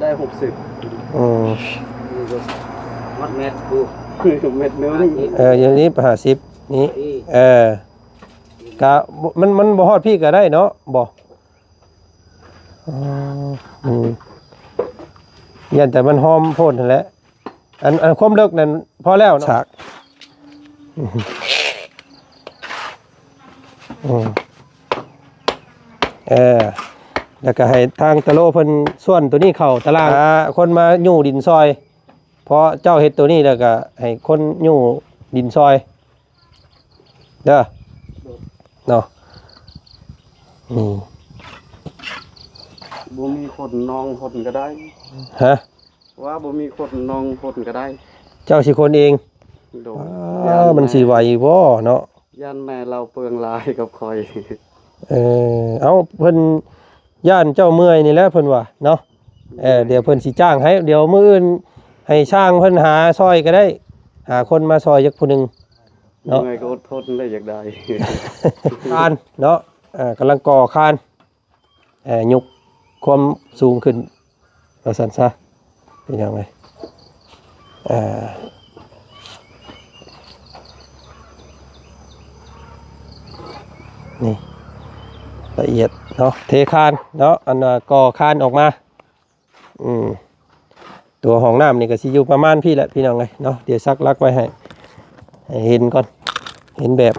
ໄດ້ຫົກສິບ. ອືມ ມັດແມັດຢູ່ ເມັດໜຶ່ງ ຫ້າສິບ ເອີ ຢູ່ນີ້ຫ້າສິບນີ້ ນີ້ ເອີ ກະບໍ່ ມັນ ມັນບໍ່ຮອດພີ້ກະໄດ້ເນາະ ບໍ່ ອືມ ອືມ ຢ້ານແຕ່ມັນຫອມໂພດຫັ້ນແຫຼະ. ອັນ ອັນຄວາມເລິກນັ້ນພໍແລ້ວເນາະ ສາກ ອືມ ເອີ ແລ້ວກໍໃຫ້ທາງຕະໂລເພິ່ນຊວນໂຕນີ້ເຂົ້າຕະລາງ ຫາຄົນມາຍູ້ດິນຊ່ອຍ ເພາະເຈົ້າເຮັດໂຕນີ້ແລ້ວກໍໃຫ້ຄົນຍູ້ດິນຊ່ອຍເດີ ເນາະ ອືມ ບໍ່ມີຄົນນອງຄົນກໍໄດ້ ຮະ? ວ່າບໍ່ມີຄົນນອງຄົນກໍໄດ້ ເຈົ້າຊິຄົນເອງ ໂດຍ ອ້າ ຢ້ານ ມັນຊິໄຫວບໍ່ເນາະ ຢ້ານແມ່ລາວເປືອງຫຼາຍກັບຂ້ອຍ ເອີ ເອົ້າ ເພິ່ນຢ້ານເຈົ້າເມື່ອຍນີ້ແຫຼະເພິ່ນວ່າເນາະ ເອີ ດຽວເພິ່ນຊິຈ້າງໃຫ້ ດຽວມື້ອື່ນໃຫ້ຊ່າງເພິ່ນຫາຊ່ອຍກໍໄດ້ ຫາຄົນມາຊ່ອຍຈັກຜູ້ໜຶ່ງເນາະ ເມື່ອຍກໍອົດທົນແຫຼະ ຢາກໄດ້ ທ່ານເນາະ ເອີ ກຳລັງກໍ່ຄານ ເອີ ຍົກຄວາມສູງຂຶ້ນວ່າຊັ້ນຊະ ເປັນຫຍັງເລີຍ ເອີ ນີ້ ລະອຽດເນາະ ເທຄານເນາະ ອັນວ່າກໍ່ຄານອອກມາ ອືມ ຕົວຫ້ອງນ້ຳນີ້ກໍຊິຢູ່ປະມານພີ້ແຫຼະພີ່ນ້ອງເອີຍເນາະ ດຽວສັກຫຼັກໄວ້ໃຫ້ ໃຫ້ເຫັນກ່ອນ ເຫັນແບບ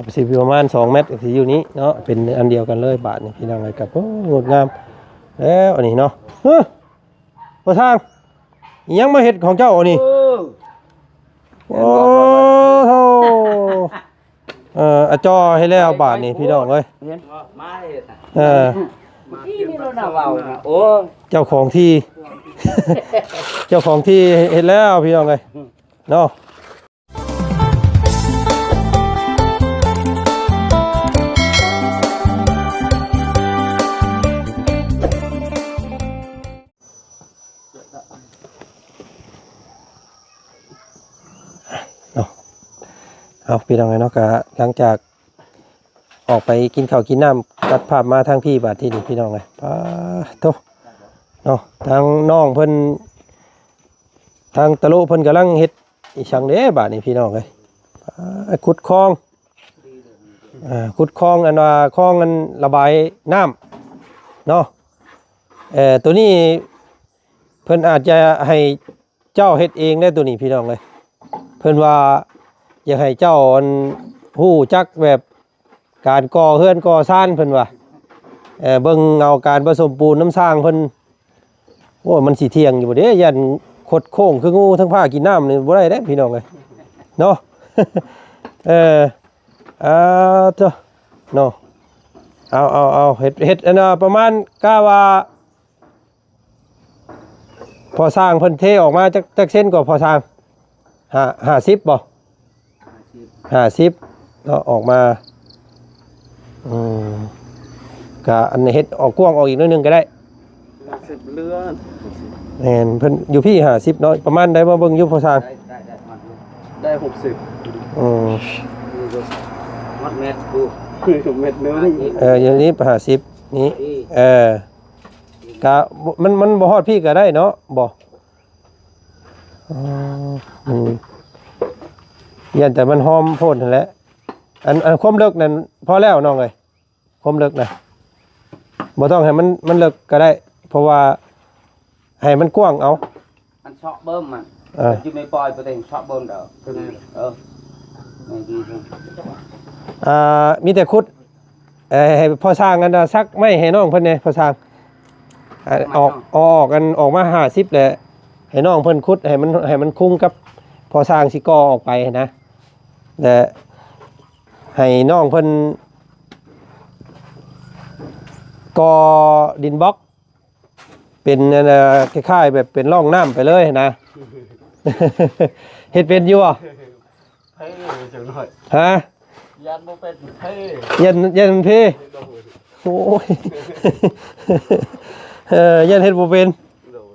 ກໍຊິຢູ່ປະມານສອງແມັດ ກໍຊິຢູ່ນີ້ເນາະ ເປັນອັນດຽວກັນເລີຍບາດນີ້ພີ່ນ້ອງເອີຍ ກໍ ໂອ້ ງົດງາມແລ້ວອັນນີ້ເນາະ ເຮີ ພໍ່ຊ່າງ ອີ່ຫຍັງມາເຮັດຂອງເຈົ້າອັນນີ້ ເອີ ໂອ້ໂຫ ເອີ ອາຈໍ່ໃຫ້ແລ້ວບາດນີ້ພີ່ນ້ອງເອີຍ ເຫັນມາເຮັດ ເອີ ທີ່ນີ້ລະນະເວົ້ານະ ໂອ້ ເຈົ້າຂອງທີ່ ເຈົ້າຂອງທີ່ເຮັດແລ້ວພີ່ນ້ອງເອີຍເນາະ. ເນາະ ເອົາ ພີ່ນ້ອງເອີຍເນາະ ກະຫຼັງຈາກອອກໄປກິນເຂົ້າກິນນ້ຳ ຕັດພາບມາທາງພີ້ບາດທີນີ້ພີ່ນ້ອງເອີຍ ປາໂທ້ ເນາະ ທາງນ້ອງເພິ່ນ ທາງຕະໂລເພິ່ນກຳລັງເຮັດອີ່ຫຍັງເດ້ບາດນີ້ພີ່ນ້ອງເອີຍ ປາ ຂຸດຄອງ ອ່າ ຂຸດຄອງ ອັນວ່າຄອງ ອັນລະບາຍນ້ຳເນາະ ເອີ ໂຕນີ້ເພິ່ນອາດຈະໃຫ້ເຈົ້າເຮັດເອງໄດ້ໂຕນີ້ພີ່ນ້ອງເອີຍ ເພິ່ນວ່າຢາກໃຫ້ເຈົ້າ ອັນ ຮູ້ຈັກແບບການກໍ່ເຮືອນກໍ່ຊານເພິ່ນວ່າ ເອີ ເບິ່ງເອົາການປະສົມປູນນຳຊ່າງເພິ່ນ ໂອ້ຍ ມັນຊິທ່ຽງຢູ່ບໍ່ເດ້ ຢ້ານຄົດໂຄ້ງຄືງູ ທັງພາກິນນ້ຳນີ້ບໍ່ໄດ້ເດ້ພີ່ນ້ອງເອີຍເນາະ ເອີ ອາ ເຈົ້າເນາະ ເອົາ ເອົາ ເອົາ ເຮັດ ເຮັດ ອັນວ່າປະມານ ກະວ່າພໍ່ຊ່າງເພິ່ນເທອອກມາຈັກ ຈັກເຊັນກໍພໍ່ຊ່າງ ຫ້າ ຫ້າສິບບໍ່? ຫ້າສິບ ຫ້າສິບເນາະ ອອກມາ ອືມ ກະອັນເຮັດອອກກວ້າງອອກອີກໜ້ອຍໜຶ່ງກໍໄດ້ ຫ້າສິບເຫຼືອ ແມ່ນ ເພິ່ນຢູ່ພີ້ຫ້າສິບເນາະ ປະມານໃດ ມາເບິ່ງຢູ່ພໍ່ຊ່າງ ໄດ້ ໄດ້ ໄດ້ ໄດ້ຫົກສິບ ອືມ ມັດແມັດຢູ່ ເມັດໜຶ່ງ ຫ້າສິບ ເອີ ຢູ່ນີ້ຫ້າສິບນີ້ ນີ້ ເອີ ກະ ມັນ ມັນບໍ່ຮອດພີ້ກະໄດ້ເນາະ ບໍ່ ອໍ ອືມ ຢ້ານແຕ່ມັນຫອມໂພດຫັ້ນແຫຼະ ອັນ ອັນຄວາມເລິກນັ້ນພໍແລ້ວນ້ອງເອີຍ ຄວາມເລິກນະ ບໍ່ຕ້ອງໃຫ້ມັນ ມັນເລິກກໍໄດ້ ເພາະວ່າໃຫ້ມັນກວ້າງເອົາ ມັນເຊາະເບິ່ມມັນ ເອີ ຢູ່ໃນປ່ອຍບໍ່ໄດ້ເຊາະເບິ່ມດອກ ເອີ ອ່າ ມີແຕ່ຂຸດ ເອີ ໃຫ້ພໍ່ຊ່າງອັນນະ ສັກໄມ້ໃຫ້ນ້ອງເພິ່ນແດ່ ພໍ່ຊ່າງ ອາ ອອກ ອອກ ອັນ ອອກມາຫ້າສິບແຫຼະ ໃຫ້ນ້ອງເພິ່ນຂຸດ ໃຫ້ມັນ ໃຫ້ມັນຄຸງກັບພໍ່ຊ່າງຊິກໍ່ອອກໄປຫັ້ນນະ ແລະ ໃຫ້ນ້ອງເພິ່ນກໍ່ດິນບລັອກ ເປັນ ອັນ ເອີ ຄ້າຍໆແບບເປັນຮ່ອງນ້ຳໄປເລີຍຫັ້ນນະ ເຮັດເປັນຢູ່ບໍ່? ເອີ ຈັກໜ້ອຍ ຮະ? ຢ້ານບໍ່ເປັນເພ ຢ້ານ ຢ້ານເພ ໂດຍ ໂອ້ຍ ເອີ ຢ້ານເຮັດບໍ່ເປັນ ໂດຍ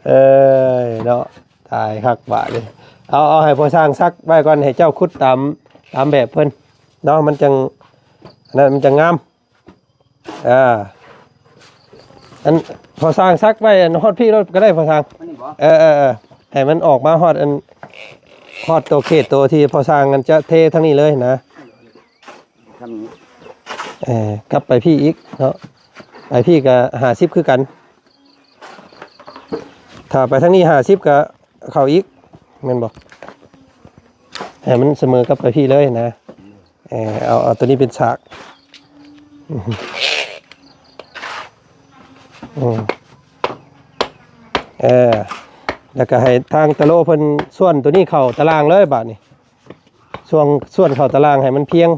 ເອີຍ ເນາະ ຕາຍຄັກບາດນີ້ ເອົາ ເອົາໃຫ້ພໍ່ຊ່າງສັກໄວ້ກ່ອນ ໃຫ້ເຈົ້າຂຸດຕາມ ຕາມແບບເພິ່ນເນາະ ມັນຈັ່ງ ອັນນັ້ນມັນຈັ່ງງາມ. ອ່າ ອັນພໍ່ຊ່າງຊັກໄວ້ ອັນຮອດພີ້ໂລດກໍໄດ້ພໍ່ຊ່າງ. ອັນນີ້ບໍ່? ເອີໆໆ ໃຫ້ມັນອອກມາຮອດອັນ ຮອດໂຕເຂດໂຕທີ່ພໍ່ຊ່າງອັນຈະເທທາງນີ້ເລີຍນະ. ທາງນີ້ ເອີ ກັບໄປພີ້ອີກເນາະ ໄປພີ້ກໍຫ້າສິບຄືກັນ ຖ້າໄປທາງນີ້ຫ້າສິບກໍເຂົ້າອີກ ແມ່ນບໍ່? ໃຫ້ມັນສະເໝີກັບໄປພີ້ເລີຍນະ. ເອີ ເອົາ ເອົາໂຕນີ້ເປັນສາກ ອືມ ເອີ ແລ້ວກໍໃຫ້ທາງຕະໂລເພິ່ນສ່ວນໂຕນີ້ເຂົ້າຕາລາງເລີຍບາດນີ້ ສ່ວນ ສ່ວນເຂົ້າຕາລາງໃຫ້ມັນພຽງ.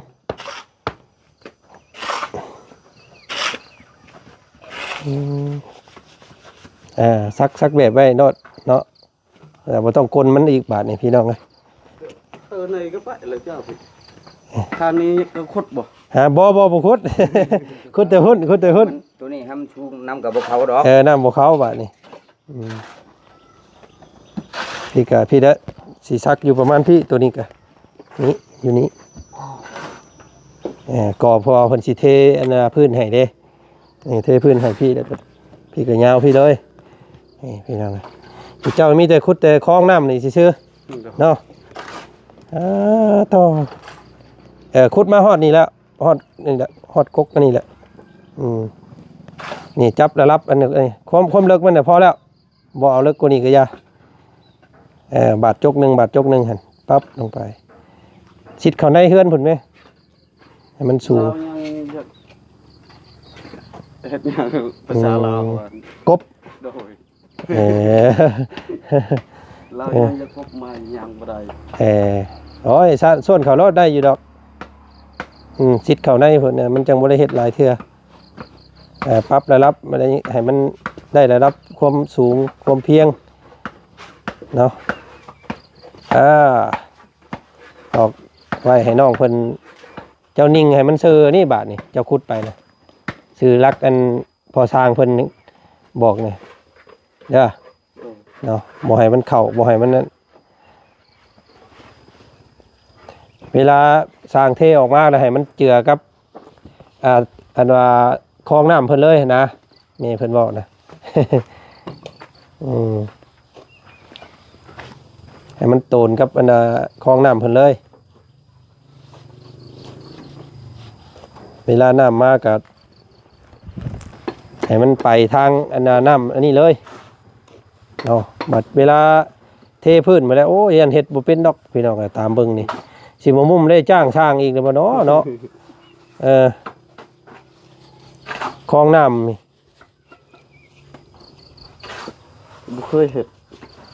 ອືມ ເອີ ສັກ ສັກແບບໄວ້ໂລດເນາະ ແລ້ວບໍ່ຕ້ອງກົນມັນອີກບາດນີ້ພີ່ນ້ອງເອີຍ. ເອີ ໃນກໍໄປແລ້ວເຈົ້າ ທາງນີ້ກໍຂຸດບໍ່? ຮະ ບໍ່ ບໍ່ ບໍ່ຂຸດ ຂຸດແຕ່ພຸ້ນ ຂຸດແຕ່ພຸ້ນ. ມັນ ໂຕນີ້ໃຫ້ມັນສູງ ນ້ຳກໍບໍ່ເຂົ້າດອກ. ເອີ ນ້ຳບໍ່ເຂົ້າບາດນີ້. ອືມ ພີ້ກະ ພີ້ເດີ ຊິສັກຢູ່ປະມານພີ້ ໂຕນີ້ກະ ນີ້ ຢູ່ນີ້ ເອີ ກໍເພາະວ່າເພິ່ນຊິເທອັນນ່າພື້ນໃຫ້ເດ້ ນີ້ເທພື້ນໃຫ້ພີ້ ແລ້ວກໍພີ້ກະຍາວພີ້ເລີຍ. ນີ້ພີ່ນ້ອງ ເຈົ້າມີແຕ່ຂຸດແຕ່ຄອງນ້ຳນີ້ຊື່ໆເນາະ. ອາ ໂທ້ ເອີ ຂຸດມາຮອດນີ້ແລ້ວ ຮອດນີ້ແຫຼະ ຮອດກົກອັນນີ້ແຫຼະ. ອືມ ນີ້ຈັບລະດັບອັນນີ້ ຄວາມ ຄວາມເລິກມັນນະພໍແລ້ວ ບໍ່ເອົາເລິກກວ່ານີ້ກໍຢ່າ. ເອີ ບາດຈົກໜຶ່ງ ບາດຈົກໜຶ່ງຫັ້ນ ປັບລົງໄປ ຊິດເຂົ້າໃນເຮືອນພຸ້ນແມ ໃຫ້ມັນສູງ. ລາວຍັງຢາກເຮັດຫຍັງ ພາສາລາວ ອືມ ວ່າ ກົບ ໂດຍ ເອີ ລາວຍັງຢາກກົບໃໝ່ ຍ່າງບໍ່ໄດ້. ເອີ ໂອ້ຍ ສະ ສ່ວນເຂົ້າໂລດໄດ້ຢູ່ດອກ. ອືມ ຊິດເຂົ້າໃນພຸ້ນນະ ມັນຈັ່ງບໍ່ໄດ້ເຮັດຫຼາຍເທື່ອ. ເອີ ປັບລະດັບມາໄດ້ ໃຫ້ມັນໄດ້ລະດັບຄວາມສູງຄວາມພຽງເນາະ. ອາ ອອກໄວ້ໃຫ້ນ້ອງເພິ່ນ ເຈົ້ານິ່ງໃຫ້ມັນຊື່ນີ້ບາດນີ້ ເຈົ້າຂຸດໄປນະ ຊື່ຫຼັກອັນພໍ່ຊ່າງເພິ່ນບອກນີ້ເດີ ເນາະ ບໍ່ໃຫ້ມັນເຂົ້າ ບໍ່ໃຫ້ມັນນັ້ນ. ເວລາຊ່າງເທອອກມາແລ້ວ ໃຫ້ມັນເຈື່ອກັບ ອ່າ ອັນວ່າຄອງນ້ຳເພິ່ນເລີຍນະ ແມ່ເພິ່ນເວົ້ານະ. ອືມ ໃຫ້ມັນໂຕນກັບອັນນ່າຄອງນ້ຳເພິ່ນເລີຍ. ເວລານ້ຳມາກໍໃຫ້ມັນໄປທາງອັນນ່ານ້ຳອັນນີ້ເລີຍເນາະ. ບັດເວລາເທພື້ນມາແລ້ວ ໂອ້ຍ ຢ້ານເຮັດບໍ່ເປັນດອກພີ່ນ້ອງ. ຕາມເບິ່ງນີ້ ຊິບໍ່ມຸມໄດ້ຈ້າງຊ່າງອີກແລ້ວບໍ່ເນາະ ເນາະ. ເອີ ຄອງນ້ຳນີ້ ບໍ່ເຄີຍເຮັດ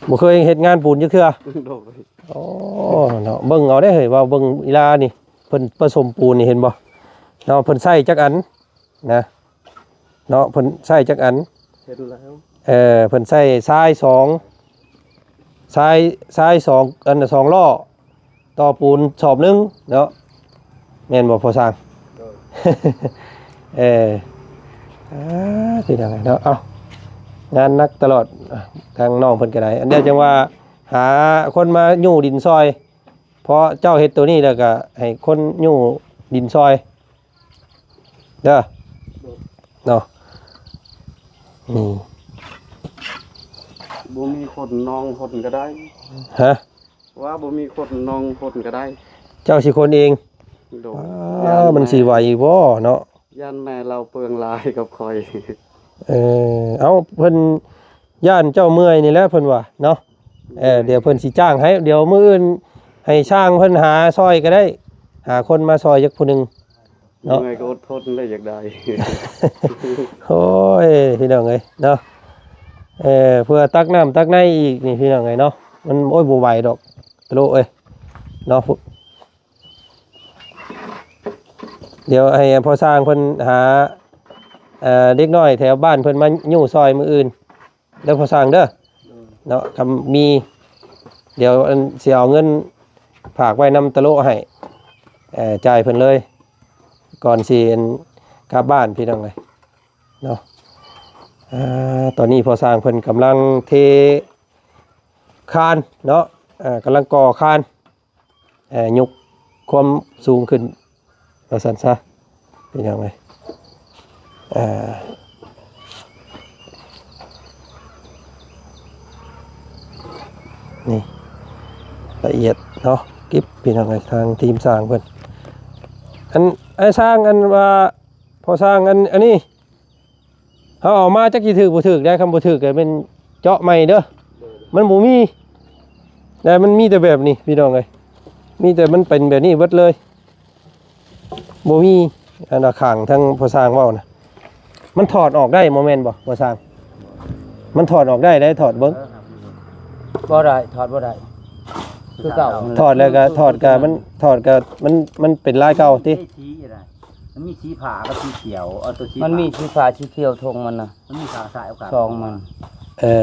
ບໍ່ເຄີຍເຮັດງານປູນຈັກເທື່ອ. ໂດຍ ໂອ້ ເນາະ ເບິ່ງເອົາເດ້ເຮີ້ຍ ວ່າເບິ່ງອີລານີ້ ເພິ່ນປະສົມປູນນີ້ ເຫັນບໍ່ເນາະ ເພິ່ນໃຊ້ຈັກອັນນະ ເນາະ ເພິ່ນໃຊ້ຈັກອັນ ເຫັນແລ້ວ. ເອີ ເພິ່ນໃຊ້ຊາຍສອງ ຊາຍ ຊາຍສອງ ອັນ ສອງລໍ້ ຕໍ່ປູນສອບໜຶ່ງເນາະ ແມ່ນບໍ່ພໍ່ຊ່າງ? ໂດຍ ເອີ ອ່າ ທີ່ນັ້ນເນາະ. ເອົ້າ ງານໜັກຕະຫຼອດ ທາງນ້ອງເພິ່ນກໍໄດ້ ອັນດຽວຈັ່ງວ່າຫາຄົນມາຍູ້ດິນຊ່ອຍ ເພາະເຈົ້າເຮັດໂຕນີ້ແລ້ວກໍໃຫ້ຄົນຍູ້ດິນຊ່ອຍເດີ ໂດຍ ເນາະ. ອືມ ບໍ່ມີຄົນນອງຄົນກໍໄດ້ ຮະ? ວ່າບໍ່ມີຄົນນອງຄົນກໍໄດ້ ເຈົ້າຊິຄົນເອງ. ໂດຍ ອ້າ ຢ້ານ ມັນຊິໄຫວບໍ່ເນາະ ຢ້ານແມ່ລາວເປືອງຫຼາຍກັບຂ້ອຍ. ເອີ ເອົ້າ ເພິ່ນຢ້ານເຈົ້າເມື່ອຍນີ້ແຫຼະເພິ່ນວ່າເນາະ. ເອີ ໂດຍ ດຽວເພິ່ນຊິຈ້າງໃຫ້ ດຽວມື້ອື່ນໃຫ້ຊ່າງເພິ່ນຫາຊ່ອຍກໍໄດ້ ຫາຄົນມາຊ່ອຍຈັກຜູ້ໜຶ່ງ ເນາະ ເມື່ອຍກໍອົດທົນແຫຼະ ຢາກໄດ້. ໂອ້ຍ ພີ່ນ້ອງເອີຍເນາະ ເອີ ເພື່ອຕັກນ້ຳຕັກໃນອີກນີ້ ພີ່ນ້ອງເອີຍເນາະ ມັນ ໂອ້ຍ ບໍ່ໄຫວດອກຕະໂລເອີຍເນາະ. ດຽວໃຫ້ພໍ່ຊ່າງເພິ່ນຫາ ເອີ ເດັກນ້ອຍແຖວບ້ານເພິ່ນມາຍູ້ຊ່ອຍມື້ອື່ນ ເດີພໍ່ຊ່າງເດີ ໂດຍ ເນາະ. ຄັນມີ ດຽວອັນ ຊິເອົາເງິນຝາກໄວ້ນຳຕະໂລໃຫ້ ເອີ ຈ່າຍເພິ່ນເລີຍ ກ່ອນຊິ ອັນ ກັບບ້ານ ພີ່ນ້ອງເອີຍເນາະ. ອ່າ ຕອນນີ້ພໍ່ຊ່າງເພິ່ນກຳລັງເທຄານເນາະ ເອີ ກຳລັງກໍ່ຄານ ເອີ ຍົກຄວາມສູງຂຶ້ນວ່າຊັ້ນຊະ ພີ່ນ້ອງເອີຍ. ເອີ ເອີ ນີ້ລະອຽດເນາະ ກິບ ພີ່ນ້ອງເອີຍ ທາງທີມຊ່າງເພິ່ນ. ອັນ ອ້າຍຊ່າງ ອັນວ່າ ພໍ່ຊ່າງ ອັນ ອັນນີ້ ເຮົາເອົາມາຈັກຊິຖືກບໍ່ຖືກໄດ໋, ຄັນບໍ່ຖືກກໍແມ່ນເຈາະໃໝ່ເດີ. ມັນບໍ່ມີ ແຕ່ມັນມີແຕ່ແບບນີ້ ພີ່ນ້ອງເອີຍ, ມີແຕ່ມັນເປັນແບບນີ້ເບິດເລີຍ. ບໍ່ມີ ອັນວ່າຂ້າງທາງພໍ່ຊ່າງເວົ້ານະ ມັນຖອດອອກໄດ້ບໍ່ແມ່ນບໍ່ພໍ່ຊ່າງ? ມັນຖອດອອກໄດ້ໄດ໋ ຖອດເບິ່ງ. ບໍ່ໄດ້ ຖອດບໍ່ໄດ້ ຄືເກົ່າ. ຖອດແລ້ວກໍ ຖອດກໍມັນ ຖອດກໍມັນ ມັນເປັນລາຍເກົ່າຕິ? ມີສີນະ ມັນມີສີຟ້າກັບສີຂຽວ. ເອົາຕົວສີ ມັນມີ ຟ້າ ສີຟ້າ ສີຂຽວ ທົ່ງມັນນະ. ມັນມີຂາຊ້າຍເອົາກັບ ຊ່ອງມັນ. ເອີ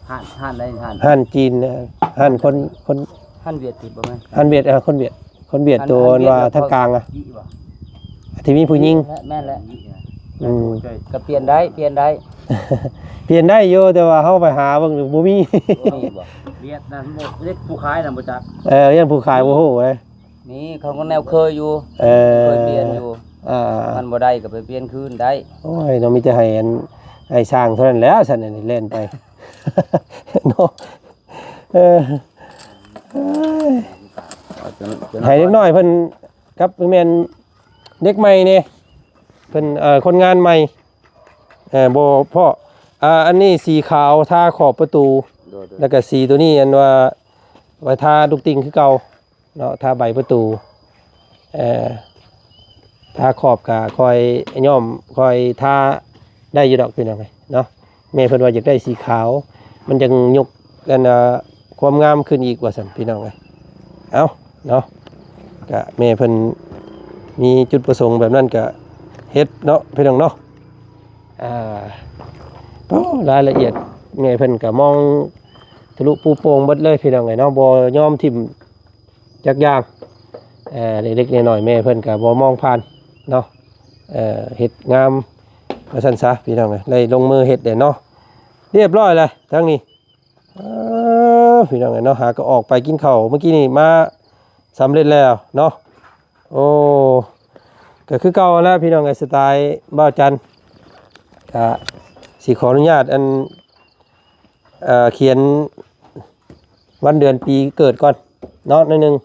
ຮ້ານ ຮ້ານໃດ? ຮ້ານ ຮ້ານຈີນນະ ຮ້ານຄົນ ຄົນ ຮ້ານຫວຽດຕິບໍ່ແມ່ນ? ຮ້ານຫວຽດ ເອີ ຄົນຫວຽດ ຄົນຫວຽດ ໂຕອັນວ່າທາງກາງອະ ທີ່ມີຜູ້ຍິງ. ແມ່ນແຫຼະ ແມ່ນແຫຼະ. ອືມ ກໍປ່ຽນໄດ້ ປ່ຽນໄດ້ ປ່ຽນໄດ້ຢູ່ ແຕ່ວ່າເຮົາໄປຫາເບິ່ງບໍ່ມີ. ບໍ່ມີບໍ່? ຫວຽດນັ້ນບໍ່ ເຮັດຜູ້ຂາຍນະບໍ່ຈັກ. ເອີ ຢ້ານຜູ້ຂາຍບໍ່ຮູ້ເດ້. ນີ້ເຂົາກໍແນວເຄີຍຢູ່ ເອີ ເຄີຍປ່ຽນຢູ່. ອ່າ ມັນບໍ່ໄດ້ກໍໄປປ່ຽນຄືນໄດ້. ໂອ້ຍ ເນາະ ມີແຕ່ໃຫ້ອັນ ໃຫ້ຊ່າງເທົ່ານັ້ນແຫຼະ ຊັ້ນອັນນີ້ແລ່ນໄປເນາະ. ເອີ ໃຫ້ເດັກນ້ອຍເພິ່ນກັບແມ່ນເດັກໃໝ່ນີ້ ເພິ່ນ ເອີ ຄົນງານໃໝ່ ເອີ ບໍ່ພໍ້. ອ່າ ອັນນີ້ສີຂາວທາຂອບປະຕູ ໂດຍ ໂດຍ ແລ້ວກໍສີໂຕນີ້ ອັນວ່າໄວ້ທາລູກຕິ່ງຄືເກົ່າ. ເນາະ ທາໃບປະຕູ ເອີ ທາຂອບກະຄ່ອຍຍ້ອມຄ່ອຍທາໄດ້ຢູ່ດອກ ພີ່ນ້ອງເອີຍເນາະ. ແມ່ເພິ່ນວ່າຢາກໄດ້ສີຂາວ ມັນຈັ່ງຍົກ ອັນ ເອີ ຄວາມງາມຂຶ້ນອີກວ່າຊັ້ນ ພີ່ນ້ອງເອີຍ. ເອົ້າເນາະ ກະແມ່ເພິ່ນມີຈຸດປະສົງແບບນັ້ນກະເຮັດເນາະ ພີ່ນ້ອງເນາະ. ອ່າ ໂອ້ ລາຍລະອຽດ ແມ່ເພິ່ນກະມອງທະລຸປູໂປ່ງເບິດເລີຍ ພີ່ນ້ອງເອີຍເນາະ ບໍ່ຍອມຖິ້ມ ຈັກຢ່າງ ເອີ ເລັກໆນ້ອຍໆ ແມ່ເພິ່ນກໍບໍ່ມອງຜ່ານເນາະ. ເອີ ເຮັດງາມວ່າຊັ້ນຊະ ພີ່ນ້ອງເອີຍ ໄດ້ລົງມືເຮັດແລ້ວເນາະ ຮຽບຮ້ອຍແລ້ວທາງນີ້. ເອີ ພີ່ນ້ອງເອີຍເນາະ ຫາກໍອອກໄປກິນເຂົ້າມື້ກີ້ນີ້ມາສຳເລັດແລ້ວເນາະ. ໂອ້ ກໍຄືເກົ່າຫັ້ນແຫຼະ ພີ່ນ້ອງເອີຍ ສະໄຕລ໌ບ່າວຈັນ ກະຊິຂໍອະນຸຍາດ ອັນ ເອີ ຂຽນ ວັນເດືອນປີເກີດກ່ອນເນາະ ໜ້ອຍໜຶ່ງ.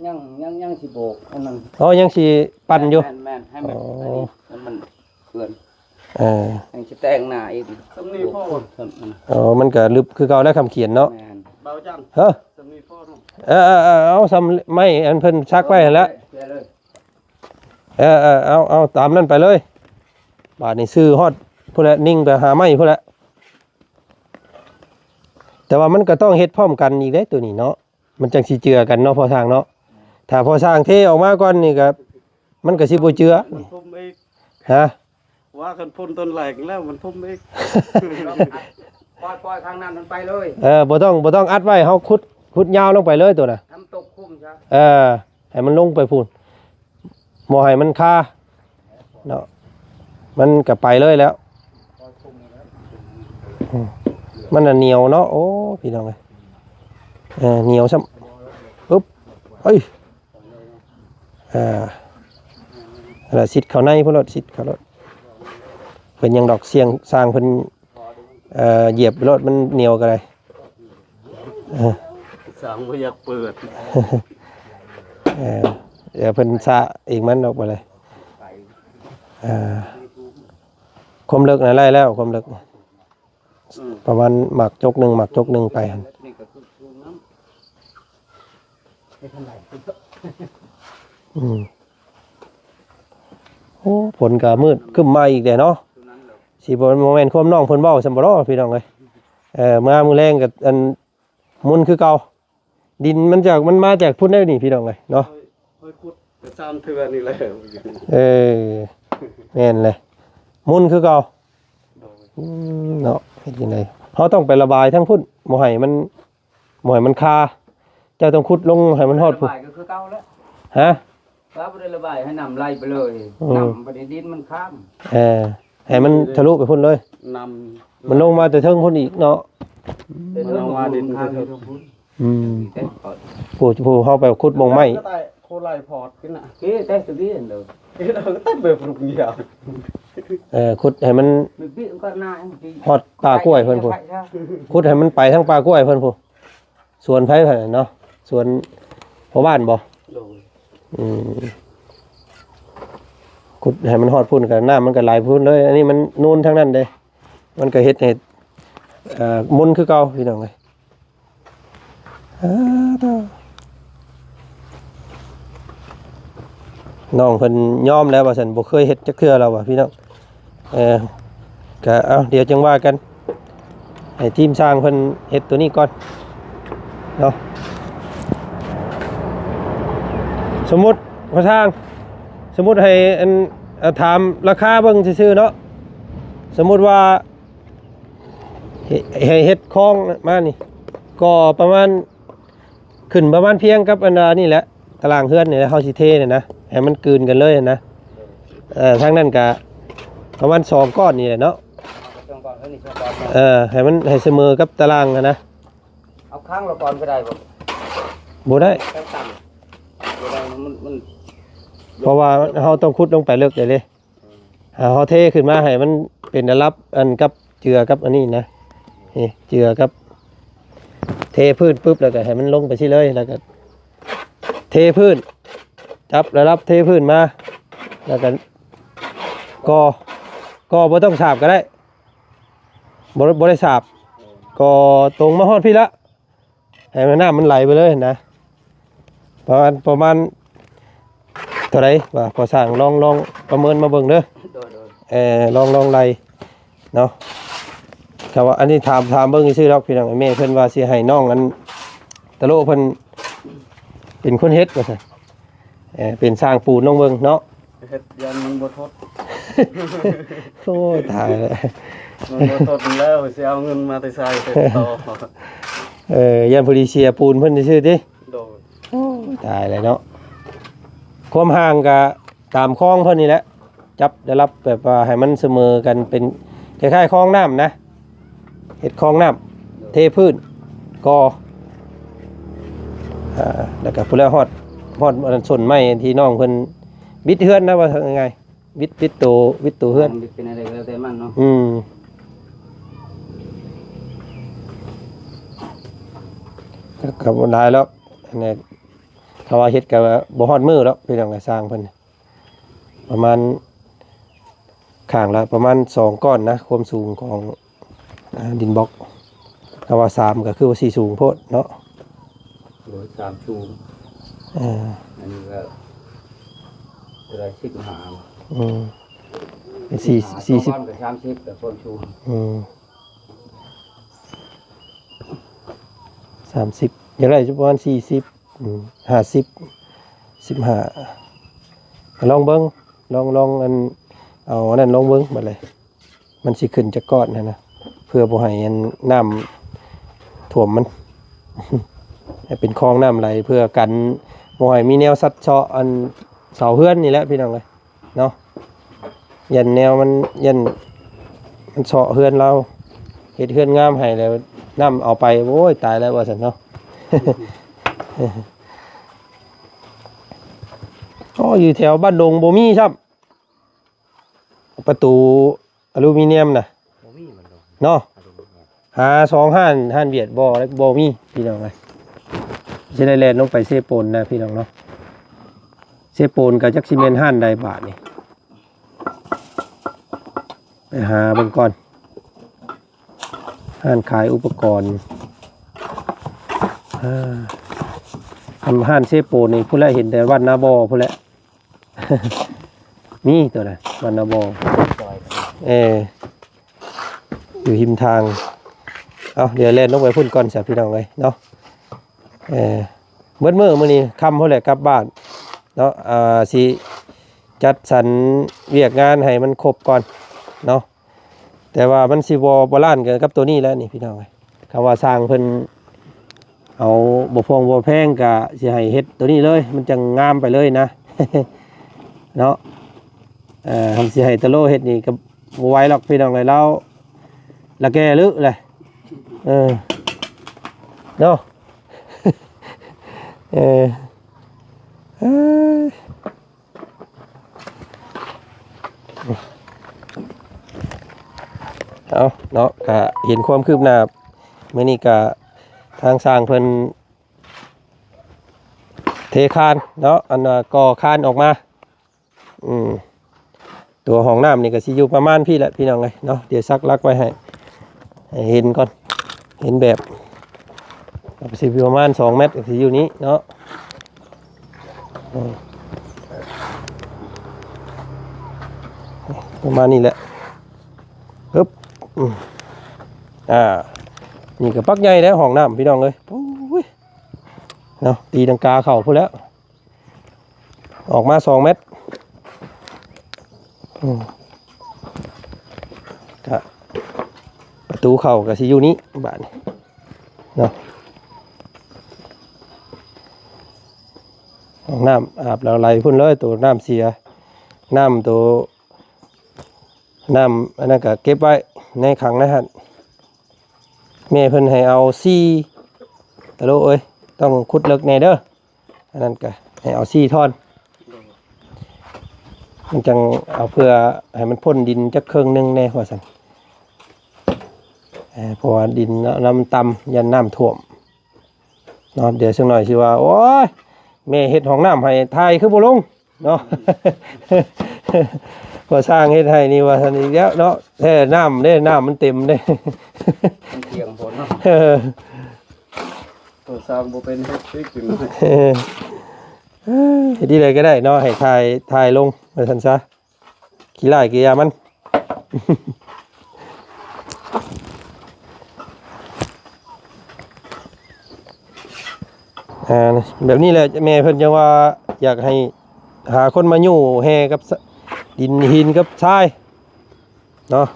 ຍັງ ຍັງ ຍັງຊິໂບກອັນນັ້ນ. ອໍ ຍັງຊິປັ່ນຢູ່. ແມ່ນໆ ໃຫ້ມັນ ອໍ ອັນນີ້ ໃຫ້ມັນເຄື່ອນ. ເອີ ຍັງຊິແຕ່ງໜ້າອີກ. ສ່ຳນີ້ພໍ. ອໍ ມັນກໍລຶບຄືເກົ່າແຫຼະ ຄຳຂຽນເນາະ. ແມ່ນ ບ່າວຈັນ. ຮະ? ສ່ຳນີ້ພໍເນາະ. ເອີໆໆ ເອົາສ່ຳໄມ້ອັນເພິ່ນສັກໄວ້ຫັ້ນແຫຼະ. ເອີໆ ເອົາ ເອົາຕາມນັ້ນໄປເລີຍ. ບາດນີ້ຊື້ຮອດພຸ້ນແຫຼະ ນິ່ງໄປຫາໄມ້ພຸ້ນແຫຼະ. ແຕ່ວ່າມັນກໍຕ້ອງເຮັດພ້ອມກັນອີກເດ້ໂຕນີ້ເນາະ ມັນຈັ່ງຊິເຈືອກັນເນາະພໍ່ຊ່າງເນາະ. ຖ້າພໍ່ຊ່າງເທອອກມາກ່ອນນີ້ກໍ ມັນກໍຊິບໍ່ເຈືອ. ມັນທຸ່ມອີກ. ຮະ? ວ່າຄັນພົ້ນຕົ້ນແລກແລ້ວມັນທຸ່ມອີກ. ປ່ອຍ ປ່ອຍຂ້າງນັ້ນມັນໄປເລີຍ. ເອີ ບໍ່ຕ້ອງ ບໍ່ຕ້ອງອັດໄວ້ ເຮົາຂຸດ ຂຸດຍາວລົງໄປເລີຍໂຕນະ ໃຫ້ມັນຕົກຂຸມຊະ. ເອີ ໃຫ້ມັນລົງໄປພຸ້ນ ບໍ່ໃຫ້ມັນຄາເນາະ ມັນກໍໄປເລີຍແລ້ວ. ອືມ ມັນໜຽວເນາະ. ໂອ້ ພີ່ນ້ອງເອີຍ ເອີ ໜຽວຊ້ຳ. ປຶບ ເອີຍ ເອີ ລະຊິດເຂົ້າໃນພຸ້ນໂລດ ຊິດເຂົ້າໂລດ. ເປັນຫຍັງດອກ ຊ່ຽງ ຊ່າງເພິ່ນ ເອີ ຢຽບໂລດ ມັນໜຽວກໍໄດ້. ເອີ ຊ່າງບໍ່ຢາກເປີດ. ເອີ ດຽວເພິ່ນສະເອງມັນອອກໄປເລີຍ. ເອີ ຄວາມເລິກນະໄດ້ແລ້ວ ຄວາມເລິກ ອືມ ປະມານໝາກຈົກໜຶ່ງ ໝາກຈົກໜຶ່ງໄປຫັ້ນ. ອືມ ໂອ້ ຝົນກໍມືດຄຶ້ມມາອີກແລ້ວເນາະ. ຊິບໍ່ ບໍ່ແມ່ນຄວາມນ້ອງເພິ່ນເວົ້າຊັ້ນບໍ່ເນາະ ພີ່ນ້ອງເອີຍ. ເອີ ມາມື້ແລງກໍອັນ ໝຸ່ນຄືເກົ່າ. ດິນມັນຈາກ ມັນມາຈາກພຸ້ນໄດ໋ນີ້ ພີ່ນ້ອງເອີຍເນາະ. ຄ່ອຍ ຄ່ອຍຂຸດໄປສາມເທື່ອນີ້ແຫຼະ. ເອີ ແມ່ນແຫຼະ ໝຸ່ນຄືເກົ່າ. ໂດຍ ອືມ ເນາະ ເຮັດຈັ່ງໃດ ເຮົາຕ້ອງໄປລະບາຍທາງພຸ້ນ ບໍ່ໃຫ້ມັນ ບໍ່ໃຫ້ມັນຄາ. ເຈົ້າຕ້ອງຂຸດລົງໃຫ້ມັນຮອດພຸ້ນ. ລະບາຍກໍຄືເກົ່າແຫຼະ. ຮະ? ວ່າບໍ່ໄດ້ລະບາຍ ໃຫ້ນ້ຳໄຫຼໄປເລີຍ. ອືມ ນ້ຳບໍ່ໄດ້ ດິນມັນຄ້ຳ. ເອີ ໃຫ້ມັນທະລຸໄປພຸ້ນເລີຍ. ນ້ຳ ມັນລົງມາແຕ່ເທິງພຸ້ນອີກເນາະ. ມັນລົງມາດິນແຕ່ເທິງພຸ້ນ. ອືມ ຜູ້ ຜູ້ເຮົາໄປຂຸດໝ່ອງໄມ້ ໂຄໄລພອດຂຶ້ນນະ. ເອີ ແຕ່ຕົວນີ້ເດີ ເອີ ຕັດແບບລຸກຍາວ. ເອີ ຂຸດໃຫ້ມັນຮອດປ່າກ້ວຍເພິ່ນພຸ້ນ. ຂຸດໃຫ້ມັນໄປທາງປ່າກ້ວຍເພິ່ນພຸ້ນ. ສວນໃຜຫັ້ນເນາະ? ສວນພໍ່ບ້ານບໍ່? ໂດຍ. ອືມ ຂຸດໃຫ້ມັນຮອດພຸ້ນ ກໍນ້ຳມັນກໍໄຫຼພຸ້ນເລີຍ. ອັນນີ້ມັນນູນທາງນັ້ນເດ້ ມັນກໍເຮັດໃຫ້ ເອີ ມົນຄືເກົ່າ ພີ່ນ້ອງເອີຍ. ອ້າ ນ້ອງເພິ່ນຍອມແລ້ວວ່າຊັ້ນ ບໍ່ເຄີຍເຮັດຈັກເທື່ອແລ້ວວ່າ ພີ່ນ້ອງ. ເອີ ກະເອົາ ດຽວຈັ່ງວ່າກັນ ໃຫ້ທີມຊ່າງເພິ່ນເຮັດໂຕນີ້ກ່ອນເນາະ. ສົມມຸດ ພໍ່ຊ່າງ ສົມມຸດໃຫ້ອັນ ເອີ ຖາມລາຄາເບິ່ງຊື່ໆເນາະ. ສົມມຸດວ່າ ເຮັດ ໃຫ້ເຮັດຄອງມານີ້ ກໍປະມານ ຂຶ້ນປະມານພຽງກັບອັນ ອັນນີ້ແຫຼະ ຕາລາງເຮືອນນີ້ແຫຼະ ເຮົາຊິເທນີ້ນະ ໃຫ້ມັນກືນກັນເລີຍນະ. ເອີ ທາງນັ້ນກະປະມານສອງກ້ອນນີ້ແຫຼະເນາະ ສອງກ້ອນ ເອີ ນີ້ສອງກ້ອນເນາະ. ເອີ ໃຫ້ມັນ ໃຫ້ສະເໝີກັບຕາລາງຫັ້ນນະ. ເອົາຂ້າງລະກ່ອນກໍໄດ້ບໍ່? ບໍ່ໄດ້ ແຕ່ຕ່ຳບໍ່ໄດ້ ມັນ ມັນ ເພາະວ່າເຮົາຕ້ອງຂຸດລົງໄປເລິກເດ້. ເຮົາເທຂຶ້ນມາໃຫ້ມັນເປັນລະດັບອັນກັບເຈືອກັບອັນນີ້ນະ ນີ້ເຈືອກັບ ເທພື້ນປຶບ ແລ້ວກໍໃຫ້ມັນລົງໄປຊີ້ເລີຍ ແລ້ວກໍເທພື້ນ ຈັບລະດັບເທພື້ນມາ ແລ້ວກໍ ກໍ ກໍບໍ່ຕ້ອງສາບກໍໄດ້ ບໍ່ ບໍ່ໄດ້ສາບ ກໍຕົງມາຮອດພີ້ລະ. ໃຫ້ມັນ ນ້ຳມັນໄຫຼໄປເລີຍນະ ປະມານ ປະມານເທົ່າໃດວ່າ ພໍ່ຊ່າງລອງ ລອງປະເມີນມາເບິ່ງເດີ. ໂດຍ ໂດຍ. ເອີ ລອງ ລອງໄລ່ເນາະ ຖ້າວ່າອັນນີ້ຖາມ ຖາມເບິ່ງຊື່ໆດອກ ພີ່ນ້ອງ. ແມ່ເພິ່ນວ່າຊິໃຫ້ນ້ອງອັນຕະໂລເພິ່ນເປັນຄົນເຮັດວ່າຊັ້ນ. ເອີ ເປັນຊ່າງປູນລອງເບິ່ງເນາະ ເຮັດຢ້ານມັນບໍ່ທົດ. ໂອ້ຍ ຕາຍແລ້ວ ມັນບໍ່ທົດແລ້ວ ຊິເອົາເງິນມາແຕ່ໃສເຮັດຕໍ່? ເອີ ຢ້ານຜູ້ດີເສຍປູນເພິ່ນຊື່ໆຕິ? ໂດຍ. ໂອ້ຍ ຕາຍແລ້ວເນາະ ຄວາມຫ່າງກະຕາມຄອງເພິ່ນນີ້ແຫຼະ ຈັບໄດ້ຮັບແບບວ່າໃຫ້ມັນສະເໝີກັນ ເປັນຄ້າຍໆຄອງນ້ຳນະ. ເຮັດຄອງນ້ຳ ເທພື້ນ ກໍ ອ່າ ແລ້ວກໍພຸ້ນແຫຼະ ຮອດ ຮອດອັນນັ້ນ ສົ້ນໄມ້ທີ່ນ້ອງເພິ່ນບິດເຮືອນນະ ວ່າງ່າຍໆ ບິດ ບິດໂຕ ບິດໂຕເຮືອນ ມັນເປັນອະໄລກໍແລ້ວແຕ່ມັນເນາະ. ອືມ ກໍ ກໍບໍ່ຫຼາຍດອກ ອັນນີ້ ຖ້າວ່າເຮັດກໍບໍ່ຮອດມື້ດອກ ພີ່ນ້ອງ ຊ່າງເພິ່ນ ປະມານ ຂ້າງລະປະມານສອງກ້ອນນະ ຄວາມສູງຂອງ ອ່າ ດິນບລັອກ. ຖ້າວ່າສາມກໍຄືວ່າຊິສູງໂພດເນາະ. ໂດຍ ສາມສູງ. ເອີ ອັນນີ້ກໍເທົ່າໃດ ສິບຫ້າ. ອືມ ເປັນສີ່ ສີ່ສິບ ສາມສິບ ແລ້ວຄວາມສູງ. ອືມ ສາມສິບ ຢາກໄດ້ປະມານສີ່ສິບ ອືມ ຫ້າສິບ ສິບຫ້າ ລອງເບິ່ງ ລອງ ລອງອັນ ເອົາອັນນັ້ນລອງເບິ່ງບັດນີ້ ມັນຊິຂຶ້ນຈັກກ້ອນຫັ້ນນະ ເພື່ອບໍ່ໃຫ້ອັນນ້ຳຖ້ວມມັນ ໃຫ້ເປັນຄອງນ້ຳໄຫຼ ເພື່ອກັນບໍ່ໃຫ້ມີແນວສັດເຊາະອັນເສົາເຮືອນນີ້ແຫຼະ ພີ່ນ້ອງເອີຍ. ເນາະ ຢ້ານແນວມັນ ຢ້ານມັນເຊາະເຮືອນລາວ ເຮັດເຮືອນງາມໃຫ້ແລ້ວນ້ຳເອົາໄປ ໂອ້ຍ ຕາຍແລ້ວວ່າຊັ້ນເນາະ. ໂອ້ ຢູ່ແຖວບ້ານດົງບໍ່ມີຊ້ຳ ປະຕູອາລູມີນຽມນະ ບໍ່ມີມັນດອກ ເນາະ. ຫາສອງຮ້ານ ຮ້ານຫວຽດບໍ່ ບໍ່ມີ ພີ່ນ້ອງເອີຍ. ຊິໄດ້ແລ່ນລົງໄປເຊໂປນນະ ພີ່ນ້ອງເນາະ. ເຊໂປນກໍຈັກຊິແມ່ນຮ້ານໃດບາດນີ້ ໄປຫາເບິ່ງກ່ອນ. ຮ້ານຂາຍອຸປະກອນ ອ່າ ຮ້ານເຊໂປນນີ້ ພຸ້ນແຫຼະ ເຫັນແຕ່ວັດນາບໍ່ພຸ້ນແຫຼະ. ມີຕົວໃດ ວັດນາບໍ່ ເອີ ຢູ່ຮິມທາງ. ເອົາ ດຽວແລ່ນລົງໄປພຸ້ນກ່ອນຊະ ພີ່ນ້ອງເອີຍເນາະ. ເອີ ເບິດມື້ມື້ນີ້ຄ່ຳພຸ້ນແຫຼະກັບບ້ານເນາະ. ອ່າ ຊິຈັດສັນວຽກງານໃຫ້ມັນຄົບກ່ອນເນາະ. ແຕ່ວ່າມັນຊິບໍ່ບາລານກັນກັບໂຕນີ້ແຫຼະນີ້ ພີ່ນ້ອງເອີຍ. ຄຳວ່າຊ່າງເພິ່ນເອົາບໍ່ພອງບໍ່ແພງ ກະຊິໃຫ້ເຮັດໂຕນີ້ເລີຍ ມັນຈັ່ງງາມໄປເລີຍນະ ເນາະ. ເອີ ຄັນຊິໃຫ້ຕະໂລເຮັດນີ້ກໍບໍ່ໄຫວດອກ ພີ່ນ້ອງເອີຍ. ລາວລະແກ່ເລີຍແຫຼະ ເອີ ເນາະ. ເອີ ເອີ ເອົາເນາະ ກະເຫັນຄວາມຄືບໜ້າ ມື້ນີ້ກະ ທາງຊ່າງເພິ່ນເທຄານເນາະ ອັນວ່າກໍ່ຄານອອກມາ. ອືມ ຕົວຫ້ອງນ້ຳນີ້ກໍຊິຢູ່ປະມານພີ້ແຫຼະພີ່ນ້ອງເອີຍເນາະ. ດຽວສັກຫຼັກໄວ້ໃຫ້ ໃຫ້ເຫັນກ່ອນ ເຫັນແບບ ກໍຊິຢູ່ປະມານສອງແມັດ ກໍຊິຢູ່ນີ້ເນາະ. ອືມ ປະມານນີ້ແຫຼະ. ປຶບ ອືມ ອ່າ ນີ້ກໍປັກໃຫຍ່ແລ້ວຫ້ອງນ້ຳພີ່ນ້ອງເອີຍ. ໂອ້ຍ ເນາະ ຕີລັງກາເຂົ້າພຸ້ນແລ້ວ ອອກມາສອງແມັດ. ອືມ ກະປະຕູເຂົ້າກໍຊິຢູ່ນີ້ບາດນີ້ເນາະ. ຫ້ອງນ້ຳອາບແລ້ວໄຫຼພຸ້ນເລີຍ ໂຕນ້ຳເສຍ ນ້ຳໂຕ ນ້ຳອັນນັ້ນກໍເກັບໄວ້ໃນຂັງໃນຫັ້ນ. ແມ່ເພິ່ນໃຫ້ເອົາສີ່ຕະໂລເອີຍ ຕ້ອງຂຸດເລິກແດ່ເດີ. ອັນນັ້ນກໍໃຫ້ເອົາສີ່ທ່ອນ ມັນຈັ່ງເອົາເພື່ອໃຫ້ມັນພົ້ນດິນຈັກເຄິ່ງໜຶ່ງແດ່ວ່າຊັ້ນ. ເອີ ເພາະວ່າດິນເນາະ ນ້ຳຕ່ຳ ຢ້ານນ້ຳຖ້ວມເນາະ. ດຽວສັກໜ້ອຍຊິວ່າ ໂອ້ຍ ແມ່ເຮັດຫ້ອງນ້ຳໃຫ້ ຖ່າຍຄືບໍ່ລົງເນາະ. ພໍຊ່າງເຮັດໃຫ້ນີ້ວ່າຊັ້ນອີກແລ້ວເນາະ. ແທ້ນ້ຳເດ້ ນ້ຳມັນເຕັມເດ້ ມັນທ່ຽງໂພດເນາະ. ເອີ ພໍສ້າງບໍ່ເປັນເຮັດອີກຈັ່ງໃດ. ເຮັດທີ່ໃດກໍໄດ້ເນາະ ໃຫ້ຖ່າຍ ຖ່າຍລົງວ່າຊັ້ນຊະ. ຂີ້ຮ້າຍກໍຢ່າມັນ. ອ່າ ແບບນີ້ແຫຼະ ແມ່ເພິ່ນຈັ່ງວ່າຢາກໃຫ້ຫາຄົນມາຍູ້ແຮ່ກັບ ສະ ດິນຫີນກັບຊາຍເນາະ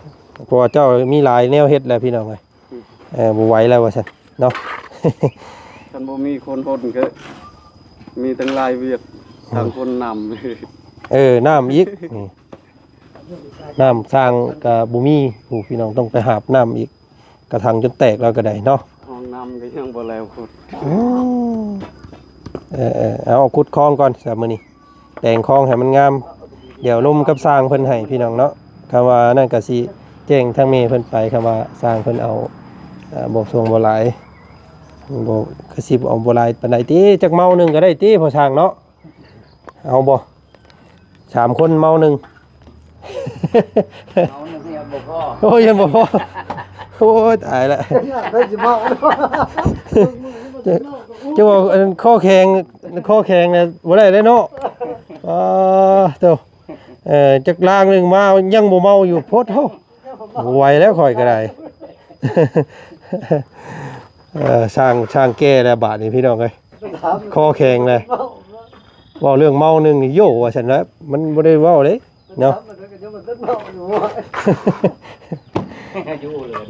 ເພາະວ່າເຈົ້າມີຫຼາຍແນວເຮັດແລ້ວພີ່ນ້ອງເອີຍ. ເອີ ບໍ່ໄຫວແລ້ວວ່າຊັ້ນເນາະ. ຄັນບໍ່ມີຄົນຫົນກໍມີຕັ້ງຫຼາຍວຽກ ອືມ ທາງຄົນນຳ ເອີ ນ້ຳອີກ ນີ້ ນ້ຳຊ່າງກໍບໍ່ມີ ຜູ້ ພີ່ນ້ອງຕ້ອງໄປຫາບນ້ຳອີກ ກະຖັງຈົນແຕກແລ້ວກໍໄດ້ເນາະ. ຫ້ອງນ້ຳກໍຍັງບໍ່ແລ້ວຂຸດ. ອືມ ເອີໆ ເອົາ ຂຸດຄອງກ່ອນຊະມື້ນີ້ ແປງຄອງໃຫ້ມັນງາມ ດຽວລົມກັບຊ່າງເພິ່ນໃຫ້ພີ່ນ້ອງເນາະ. ຄຳວ່ານັ້ນກໍຊິແຈ້ງທາງແມ່ເພິ່ນໄປ ຄຳວ່າຊ່າງເພິ່ນເອົາ ເອີ ບໍ່ສົງບໍ່ຫຼາຍ ບໍ່ ຄືຊິເອົາບໍ່ຫຼາຍປານໃດຕິ ຈັກເມົາໜຶ່ງກໍໄດ້ຕິພໍ່ຊ່າງເນາະ. ເອົາບໍ່ ສາມຄົນເມົາໜຶ່ງ ເມົາໜຶ່ງຍັງບໍ່ພໍ. ໂອ້ຍ ຍັງບໍ່ພໍ. ໂອ້ຍ ຕາຍລະ ເພິ່ນຊິເມົາ. ຈະ ຈະວ່າອັນ ຄໍແຂງ ຄໍແຂງນະບໍ່ໄດ້ເລີຍເນາະ. ອ່າ ໂຕ ເອີ ຈັກລາງໜຶ່ງມາຍັງບໍ່ເມົາຢູ່ ໂພດໂທ້. ບໍ່ໄຫວແລ້ວຂ້ອຍກໍໄດ້ ເອີ ຊ່າງ ຊ່າງແກ່ແລ້ວບາດນີ້ພີ່ນ້ອງເອີຍ ຄໍແຂງເລີຍ. ເວົ້າເລື່ອງເມົາໜຶ່ງໂຢວ່າຊັ້ນແຫຼະ ມັນບໍ່ໄດ້ເວົ້າເດ້ເນາະ. ຢູ່ເລີຍ.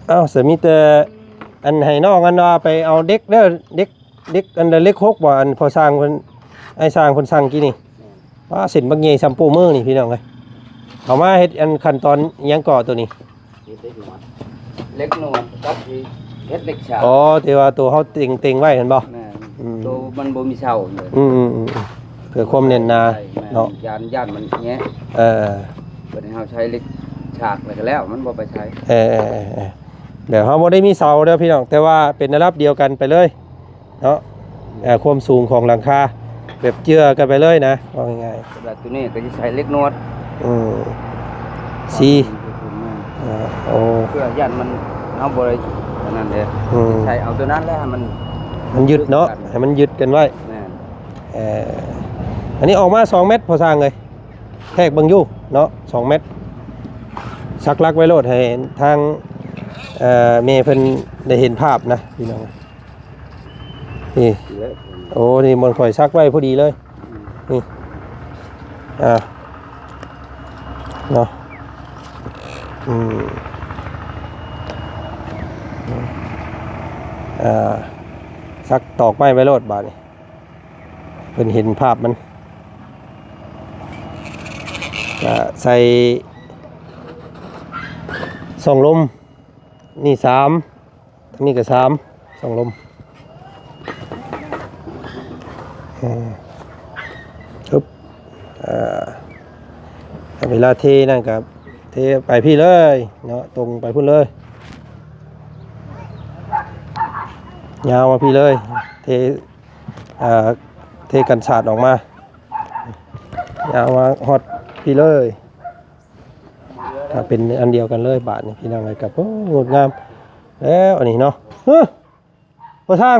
ເອົ້າ ສະ ມີແຕ່ອັນໃຫ້ນ້ອງອັນວ່າໄປເອົາເດັກເດີ ເດັກ ເດັກອັນເລັກຫົກບໍ່ ອັນພໍ່ຊ່າງເພິ່ນ ອ້າຍຊ່າງເພິ່ນສັ່ງກີ້ນີ້. ແມ່ນ. ວ້າ ເສັ້ນບັກໃຫຍ່ສ່ຳໂປ້ມືນີ້ພີ່ນ້ອງເອີຍ ເອົາມາເຮັດອັນຂັ້ນຕອນຫຍັງເກາະໂຕນີ້? ເຮັດເຫຼັກໜວດ ເຫຼັກໜວດກັບຊິເຮັດເຫຼັກສາກ. ອໍ ທີ່ວ່າໂຕເຮົາເຕັງ ເຕັງໄວ້ຫັ້ນບໍ່? ແມ່ນ. ອືມ ໂຕມັນບໍ່ມີເສົາເລີຍ. ອືມໆໆ ເພື່ອຄວາມແໜ້ນໜາ. ແມ່ນ ເນາະ ຢ້ານ ຢ້ານມັນແງະ. ເອີ ບັດນີ້ເຮົາໃຊ້ເຫຼັກສາກແລ້ວກໍແລ້ວ ມັນບໍ່ໄປໃສ. ເອີໆໆໆ ແບບເຮົາບໍ່ໄດ້ມີເສົາເດີພີ່ນ້ອງ ແຕ່ວ່າເປັນລະດັບດຽວກັນໄປເລີຍ. ເນາະ ເອີ ຄວາມສູງຂອງຫຼັງຄາ ແບບເຈື່ອກັນໄປເລີຍນະ ເວົ້າງ່າຍໆ. ແລ້ວໂຕນີ້ກໍຊິໃສ່ເຫຼັກໜວດ. ອືມ ສີ່ ເອີ ໂອ້ ເພື່ອຢ້ານມັນ ເຮົາບໍ່ໄດ້ອັນນັ້ນເດ້. ອືມ ໃສ່ເອົາໂຕນັ້ນແຫຼະ ໃຫ້ມັນ ມັນຍຶດເນາະ ໃຫ້ມັນຍຶດກັນໄວ້. ແມ່ນ. ເອີ ອັນນີ້ອອກມາສອງແມັດ ພໍ່ຊ່າງເອີຍ ແທກເບິ່ງຢູ່ເນາະ ສອງແມັດ. ສັກຫຼັກໄວ້ໂລດ ໃຫ້ທາງ ເອີ ແມ່ເພິ່ນໄດ້ເຫັນພາບນະ ພີ່ນ້ອງ. ນີ້ ໂອ້ ນີ້ບ່ອນຂ້ອຍສັກໄວ້ພໍດີເລີຍ. ອືມ ນີ້ ອ່າ ເນາະ ອືມ ອ່າ ສັກຕອກໄມ້ໄວ້ໂລດບາດນີ້ ເພິ່ນເຫັນພາບມັນ. ກະໃສ່ຊ່ອງລົມ ນີ້ສາມ ທາງນີ້ກໍສາມ ຊ່ອງລົມ. ເອີ ຮຶບ ເວລາເທນັ້ນກໍເທໄປພີ້ເລີຍເນາະ ຕົງໄປພຸ້ນເລີຍ ຍາວມາພີ້ເລີຍ ເທ ເອີ ເທກັນສາດອອກມາ ຍາວມາຮອດພີ້ເລີຍ ຖ້າເປັນອັນດຽວກັນເລີຍບາດນີ້ ພີ່ນ້ອງເອີຍ ກໍ ໂອ້ ງົດງາມແລ້ວອັນນີ້ເນາະ. ຮະ ພໍ່ຊ່າງ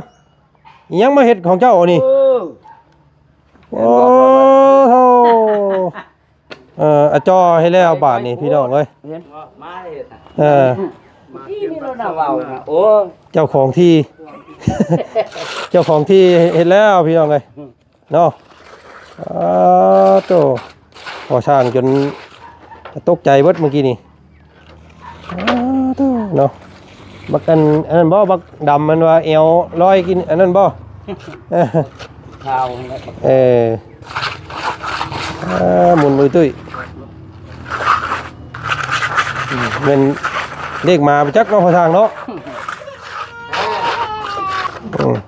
ອີຫຍັງມາເຮັດຂອງເຈົ້າອັນນີ້? ເອີ ໂອ້ໂທ້ ເອີ ອາຈໍ່ໃຫ້ແລ້ວບາດນີ້ ພີ່ນ້ອງເອີຍ ເຫັນມາເຮັດ ເອີ ທີ່ນີ້ລະນະ ເວົ້ານະ ໂອ້ ເຈົ້າຂອງທີ່ ເຈົ້າຂອງທີ່ເຮັດແລ້ວ ພີ່ນ້ອງເອີຍ ເນາະ. ອາໂຕ ພໍ່ຊ່າງຈົນຕົກໃຈເບິດມື້ກີ້ນີ້ ອາໂຕ ເນາະ. ບັກອັນ ອັນນັ້ນບໍ່ ບັກດຳ ມັນວ່າແອວລອຍກິນອັນນັ້ນບໍ່? ຂາວຫັ້ນແຫຼະ ເອີ ອາ ໝຸ່ນຕຸ້ຍຕຸ້ຍ ອືມ ແມ່ນເລກໝາໄປຈັກເນາະ ພໍ່ຊ່າງເນາະ ອືມ.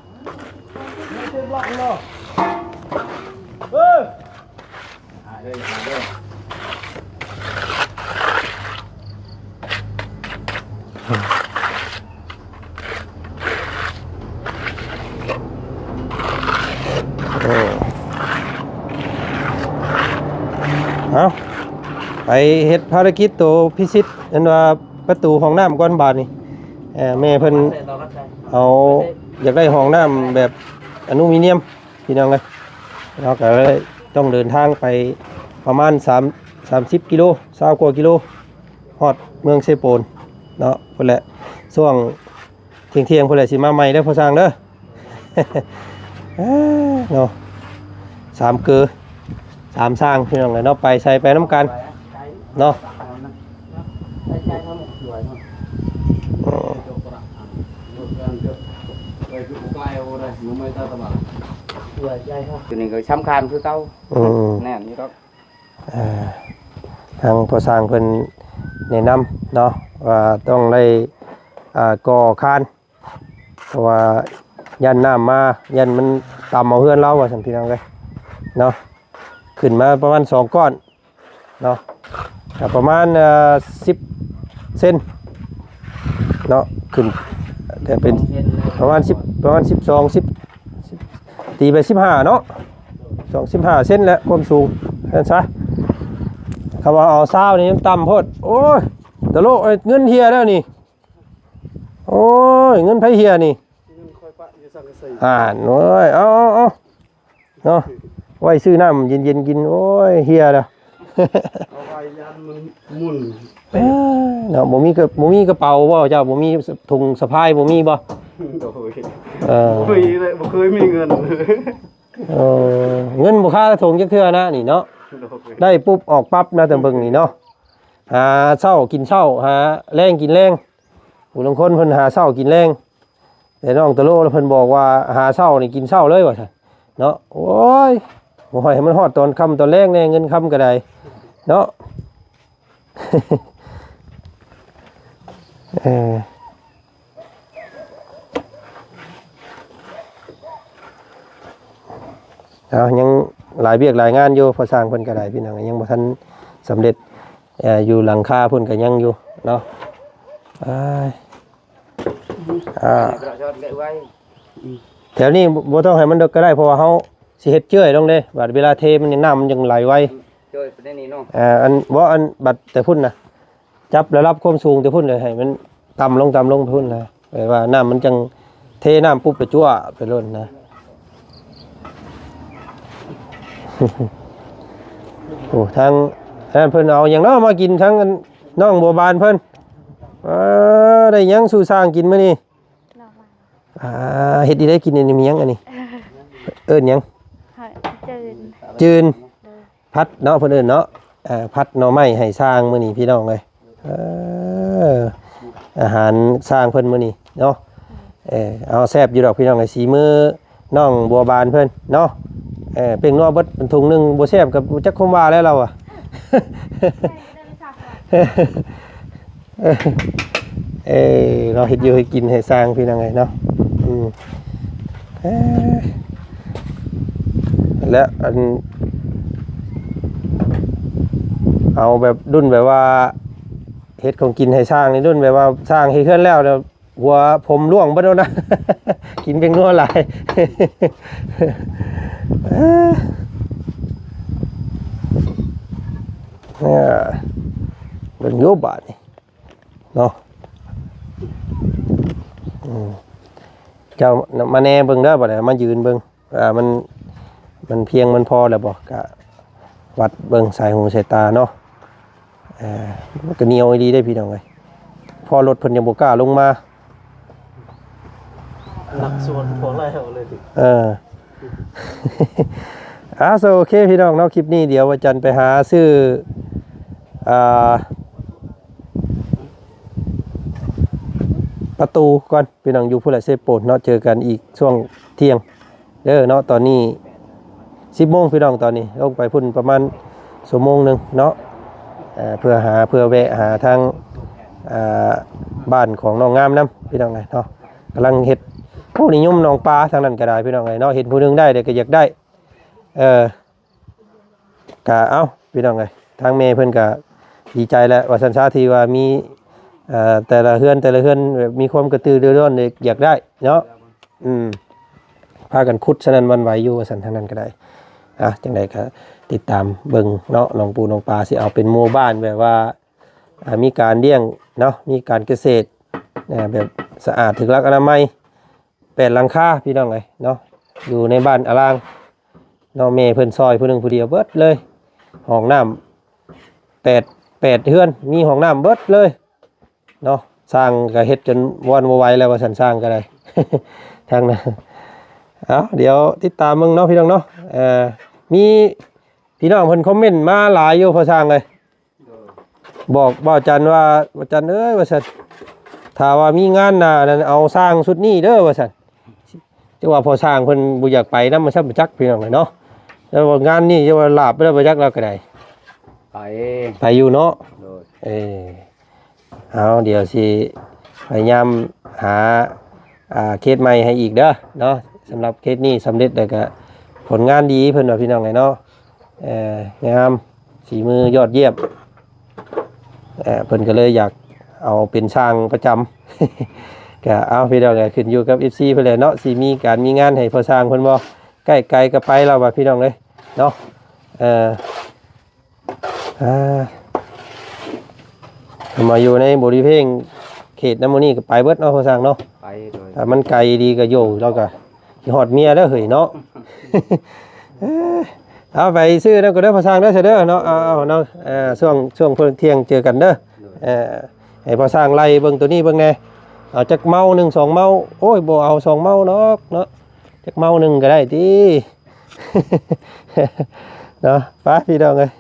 ເອົາ ໄປເຮັດພາລະກິດໂຕພິຊິດ ອັນວ່າປະຕູຫ້ອງນ້ຳກ່ອນບາດນີ້ ແມ່ເພິ່ນເອົາ ຢາກໄດ້ຫ້ອງນ້ຳແບບອະລູມີນຽມ ພີ່ນ້ອງເອີຍ ເຮົາກໍເລີຍຕ້ອງເດີນທາງໄປປະມານສາມ ສາມສິບກິໂລ ຊາວກວ່າກິໂລ ຮອດເມືອງເຊໂປນເນາະ ພຸ້ນແຫຼະ ຊ່ວງທ່ຽງໆ ພຸ້ນແຫຼະ ຊິມາໃໝ່ເດີພໍ່ຊ່າງເດີ ເນາະ ສາມເກີ ສາມຊ່າງ ພີ່ນ້ອງເອີຍເນາະ ໄປໃສໄປນຳກັນເນາະ. ຕົວນີ້ກໍສຳຄັນຄືເກົ່າ ອືມ ແໜ້ນຢູ່ດອກ ເອີ ທາງພໍ່ຊ່າງເພິ່ນແນະນຳເນາະ ວ່າຕ້ອງໄດ້ ອ່າ ກໍ່ຄານ ເພາະວ່າຢ້ານນ້ຳມາ ຢ້ານມັນຕຳເອົາເຮືອນລາວວ່າຊັ້ນ ພີ່ນ້ອງເອີຍເນາະ ຂຶ້ນມາປະມານສອງກ້ອນເນາະ ກໍປະມານ ເອີ ສິບເຊັນເນາະ ຂຶ້ນ ແຕ່ເປັນປະມານສິບ ປະມານສິບສອງ ສິບ ສິບ ຕີໄປສິບຫ້າເນາະ ສອງ ສິບຫ້າເຊັນແຫຼະ ຄວາມສູງ ຊັ້ນຊະ ຄຳວ່າເອົາຊາວນີ້ຍັງຕ່ຳໂພດ ໂອ້ຍ ຕະໂລະ ເອີຍ ເງິນເຮຍແລ້ວນີ້ ໂອ້ຍ ເງິນໃຜເຮຍນີ້? ເງິນຂ້ອຍປະຢູ່ສັງກະສີ ອ່ານ ໂອ້ຍ ເອົາ ເອົາ ເອົາ ເນາະ ໄວ້ຊື້ນ້ຳເຢັນໆກິນ ໂອ້ຍ ເຮຍແລ້ວ ເອົາໄວ້ຢ້ານມັນໝຸ່ນ ເອີ ເນາະ ບໍ່ມີກະ ບໍ່ມີກະເປົາບໍ່ເຈົ້າ? ບໍ່ມີຖົງສະພາຍ ບໍ່ມີບໍ່? ໂດຍ ເອີ ບໍ່ມີເລີຍ ບໍ່ເຄີຍມີເງິນ ເອີ ເງິນບໍ່ຄາຖົງຈັກເທື່ອນະນີ້ເນາະ ໂດຍ ໄດ້ປຸບອອກປັບນະ ແຕ່ເບິ່ງນີ້ເນາະ ຫາເຊົ້າກິນເຊົ້າ ຫາແລງກິນແລງ ຜູ້ລາງຄົນເພິ່ນຫາເຊົ້າກິນແລງ ແຕ່ນ້ອງຕະໂລລະເພິ່ນບອກວ່າ ຫາເຊົ້ານີ້ກິນເຊົ້າເລີຍວ່າຊັ້ນເນາະ ໂອ້ຍ ບໍ່ໃຫ້ມັນຮອດຕອນຄ່ຳຕອນແລງແດ່ ເງິນຄຳກໍໄດ້ເນາະ ເອີ ເອົາ ຍັງຫຼາຍວຽກຫຼາຍງານຢູ່ ພໍ່ຊ່າງເພິ່ນກໍໄດ້ ພີ່ນ້ອງ ຍັງບໍ່ທັນສຳເລັດ ເອີ ຢູ່ຫຼັງຄາເພິ່ນກໍຍັງຢູ່ເນາະ ອ້າຍ ອ່າ ແຖວນີ້ບໍ່ຕ້ອງໃຫ້ມັນເດິກກໍໄດ້ ເພາະວ່າເຮົາຊິເຮັດເຈື່ອຍລົງເດ້ ບາດເວລາເທມັນ ນ້ຳມັນຍັງໄຫຼໄວ ເຈີໄປໃນນີ້ເນາະ ອ່າ ອັນ ບໍ່ ອັນ ບັດແຕ່ພຸ້ນນະ ຈັບລະດັບຄວາມສູງແຕ່ພຸ້ນເລີຍ ໃຫ້ມັນຕ່ຳລົງ ຕ່ຳລົງໄປພຸ້ນນະ ແບບວ່ານ້ຳມັນຈັ່ງ ເທນ້ຳປຸບໄປຈົວໄປໂລດນະ ໂອ້ ທາງ ອັນນັ້ນເພິ່ນເອົາຫຍັງເນາະມາກິນ ທາງ ອັນ ນ້ອງບົວບານເພິ່ນ ເອີ ໄດ້ຫຍັງສູ່ຊ່າງກິນມື້ນີ້? ໜໍ່ໄມ້ ອ່າ ເຮັດອີ່ໄດ້ກິນອັນນີ້ ມີຫຍັງອັນນີ້? ເອີ້ນຫຍັງ? ຈືນ ຈືນ ໂດຍ ຜັດເນາະ ເພິ່ນເອີ້ນເນາະ ເອີ ຜັດໜໍ່ໄມ້ໃຫ້ຊ່າງມື້ນີ້ ພີ່ນ້ອງເອີຍ ເອີ ອາຫານຊ່າງເພິ່ນມື້ນີ້ເນາະ ເອີ ເອົາແຊບຢູ່ດອກ ພີ່ນ້ອງເອີຍ ສີມືນ້ອງບົວບານເພິ່ນເນາະ ເອີ ເປັ້ງນົວເບິດຖົງໜຶ່ງ ບໍ່ແຊບກໍບໍ່ຈັກຄວາມວ່າແລ້ວລາວອະ. ເອີ ເນາະ ເຮັດຢູ່ເຮັດກິນໃຫ້ຊ່າງ ພີ່ນ້ອງເອີຍເນາະ ອືມ ເອີ ແລະ ອັນ ເອົາແບບລຸ້ນແບບວ່າເຮັດຂອງກິນໃຫ້ຊ້າງນີ້ ລຸ້ນແບບວ່າຊ້າງເຮັດເຮືອນແລ້ວ ແລ້ວຫົວຜົມລ່ວງເບິດແລ້ວນະ ກິນແປ້ງນົວຫຼາຍ ເອີ ເບິ່ງຢູ່ບາດນີ້ເນາະ ອືມ ເຈົ້າມາແນເບິ່ງເດີ ບາດນີ້ມາຢືນເບິ່ງ ວ່າມັນ ມັນພຽງມັນພໍແລ້ວບໍ່ ກະວັດເບິ່ງສາຍຫູສາຍຕາເນາະ ເອີ ມັນກະໜຽວອີ່ຫຼີເດ້ພີ່ນ້ອງເອີຍ ພໍລົດເພິ່ນຍັງບໍ່ກ້າລົງມາ ຫຼັກສ່ວນຂອງລາວເຮົາເລີຍຕິ ເອີ ອ່າ ໂອເຄພີ່ນ້ອງເນາະ ຄລິບນີ້ດຽວວັນຈັນໄປຫາຊື້ ອ່າ ປະຕູກ່ອນ ພີ່ນ້ອງຢູ່ພຸ້ນແຫຼະເຊໂປນເນາະ ເຈີກັນອີກຊ່ວງທ່ຽງເດີເນາະ ຕອນນີ້ສິບໂມງພີ່ນ້ອງ ຕອນນີ້ລົງໄປພຸ້ນປະມານຊົ່ວໂມງໜຶ່ງເນາະ ເພື່ອຫາ ເພື່ອແວະຫາທາງ ອ່າ ບ້ານຂອງນ້ອງງາມນຳພີ່ນ້ອງເອີຍເນາະ ກຳລັງເຮັດ ໂອ້ ນິຍົມໜອງປາທາງນັ້ນກໍໄດ້ພີ່ນ້ອງເອີຍເນາະ ເຫັນຜູ້ໜຶ່ງໄດ້ ກໍຢາກໄດ້ ເອີ ກະເອົ້າພີ່ນ້ອງເອີຍ ທາງແມ່ເພິ່ນກະດີໃຈແລ້ວວ່າຊັ້ນຊະ ທີ່ວ່າມີ ເອີ ແຕ່ລະເຮືອນ ແຕ່ລະເຮືອນແບບມີຄວາມກະຕືລືລົ້ນຢາກໄດ້ເນາະ ອືມ ພາກັນຂຸດສະນັ້ນຫວັ່ນໄຫວຢູ່ວ່າຊັ້ນ ທາງນັ້ນກໍໄດ້ ອ່າ ຈັ່ງໃດກໍຕິດຕາມເບິ່ງເນາະ ນ້ອງປູນ້ອງປາຊິເອົາເປັນໝູ່ບ້ານແບບວ່າ ອ່າ ມີການລ້ຽງເນາະ ມີການກະເສດ ອ່າ ແບບສະອາດຖືກຫຼັກອະນາໄມ ແປດຫຼັງຄາພີ່ນ້ອງເອີຍເນາະ ຢູ່ໃນບ້ານອາລາງເນາະ ແມ່ເພິ່ນຊ່ອຍຜູ້ໜຶ່ງຜູ້ດຽວເບິດເລີຍ ຫ້ອງນ້ຳແປດ ແປດເຮືອນ ມີຫ້ອງນ້ຳເບິດເລີຍເນາະ ສ້າງກໍເຮັດຈົນວ່ອນບໍ່ໄຫວແລ້ວວ່າຊັ້ນ ສ້າງກໍໄດ້ ທາງນັ້ນ ເອົາ ດຽວຕິດຕາມເບິ່ງເນາະພີ່ນ້ອງເນາະ ເອີ ມີພີ່ນ້ອງເພິ່ນຄອມເມັນມາຫຼາຍຢູ່ພໍ່ຊ່າງເອີຍ ບອກບ່າວຈັນວ່າ ບ່າວຈັນເອີຍ ວ່າຊັ້ນ ຖ້າວ່າມີງານໜ້ານັ້ນເອົາຊ່າງຊຸດນີ້ເດີ ວ່າຊັ້ນ ແຕ່ວ່າພໍ່ຊ່າງເພິ່ນບໍ່ຢາກໄປນຳ ວ່າຊັ້ນ ບໍ່ຈັກພີ່ນ້ອງເອີຍເນາະ ແຕ່ວ່າງານນີ້ຈະວ່າລາບໄປແລ້ວບໍ່ຈັກລາວກໍໄດ້ ໄປ ໄປຢູ່ເນາະ ໂດຍ ເອີ ເອົາ ດຽວຊິພະຍາຍາມຫາ ອ່າ ເຄສໃໝ່ໃຫ້ອີກເດີເນາະ ສຳລັບເຄສນີ້ສຳເລັດແລ້ວກະຜົນງານດີເພິ່ນວ່າ ພີ່ນ້ອງເອີຍເນາະ ເອີ ງາມ ຝີມືຍອດຢ້ຽມ ເອີ ເພິ່ນກໍເລີຍຢາກເອົາເປັນຊ່າງປະຈຳ ກະເອົາ ພີ່ນ້ອງເອີຍ ຂຶ້ນຢູ່ກັບເອັຟຊີເພິ່ນແຫຼະເນາະ ຊິມີການມີງານໃຫ້ພໍ່ຊ່າງເພິ່ນບໍ່ ໃກ້ໄກກໍໄປແລ້ວວ່າ ພີ່ນ້ອງເອີຍເນາະ ເອີ ອ່າ ມາຢູ່ໃນບໍລິເວນເຂດນັ້ນໝູ່ນີ້ກໍໄປເບິດເນາະ ພໍ່ຊ່າງເນາະ ໄປໂດຍ ຖ້າມັນໄກດີກໍຢູ່ ລາວກໍຊິຮອດເມຍເດີເຮີ້ຍເນາະ ເອົາໄປຊື້ນັ້ນກໍເດີ ພໍ່ຊ່າງເດີ ຊະເດີເນາະ ເອົາເນາະ ເອີ ຊ່ວງ ຊ່ວງເພິ່ນທ່ຽງເຈີກັນເດີ ໂດຍ ເອີ ໃຫ້ພໍ່ຊ່າງໄລ່ເບິ່ງໂຕນີ້ເບິ່ງແດ່ ເອົາຈັກເມົ້າໜຶ່ງສອງເມົ້າ ໂອ້ຍ ບໍ່ເອົາສອງເມົ້າດອກເນາະ ຈັກເມົ້າໜຶ່ງກໍໄດ້ຕິເນາະ ໄປພີ່ນ້ອງເອີຍ